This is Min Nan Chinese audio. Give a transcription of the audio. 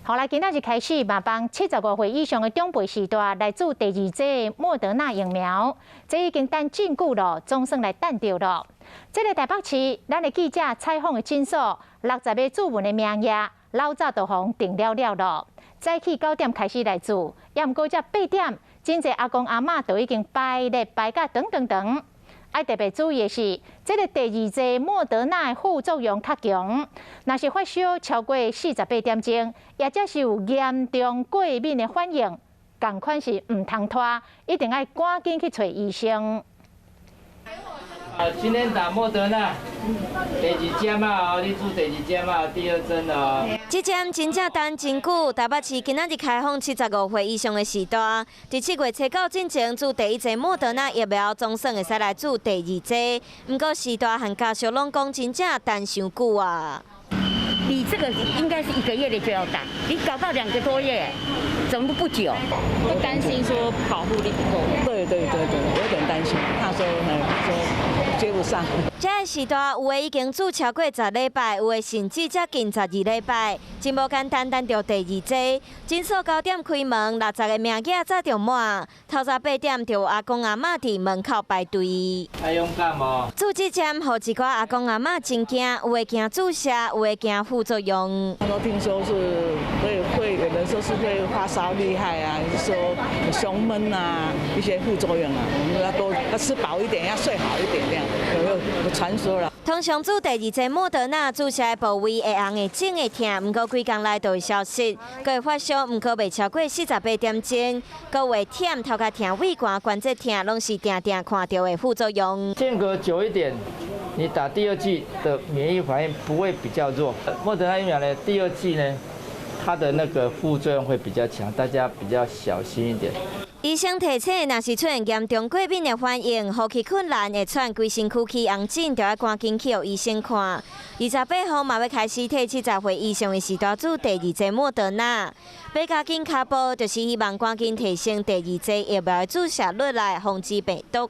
好來，今仔日開始嘛幫75歲以上的長輩序大來注第二劑莫德納疫苗，這已經等真久囉，總算來等著囉。這个台北市，咱的記者採訪的診所，60個注文的名額，老早就予人訂了了囉。早起9點開始來注，猶毋過才8點，真濟阿公阿嬤都已經排咧排甲長長長。愛特別注意的是，這个第二劑莫德納的副作用較強，若是發燒超過48點鐘，抑者是有嚴重過敏的反應，仝款是毋通拖，一定愛趕緊去揣醫生。啊，今天打莫德納，第二針啊，你注第二針啊，第二針哦。這針真正等真久，台北市今仔日開放75歲以上的序大，佇7月初9進前注第一劑莫德納疫苗，總算會使來注第二劑。毋過序大和家屬攏講真正等傷久啊。你這個應該是一個月的就要打，你搞到2個多月，怎麼不久？會擔心說保護力不夠。對對對對，有點擔心，怕說說接不上。這个序大有的已經注超過10禮拜，有的甚至才近12禮拜，真無簡單等著第二劑。診所9點開門，60個名額早就滿，透早8點就有阿公阿嬤佇門口排隊。愛勇敢哦！注這針，予一寡阿公阿嬤真驚，有的驚注射，有的驚副作用。他聽說是會有人說是會發燒厲害啊，還是說胸悶啊，一些副作用啊，我們要多要吃飽一點，要睡好一點，這樣有傳說啦。通常注第二劑莫德納注射的部位會紅會腫會疼，毋過幾工內就會消失。閣會發燒，毋過袂超過48點鐘。閣會忝、頭殼疼、胃寒、關節疼，攏是定定看著的副作用。間隔久一點，你打第二劑的免疫反應不會比較弱。莫德納疫苗呢，第二劑呢，它的那個副作用會比較強，大家比較小心一點。醫生提醒，若是出現嚴重過敏的反應、呼吸困難、會喘、規身軀起紅疹，就愛趕緊去予醫生看。28號嘛欲開始替70歲以上的序大注第二劑莫德納，欲加緊跤步，就是希望趕緊提升第二劑疫苗的注射率來防止病毒。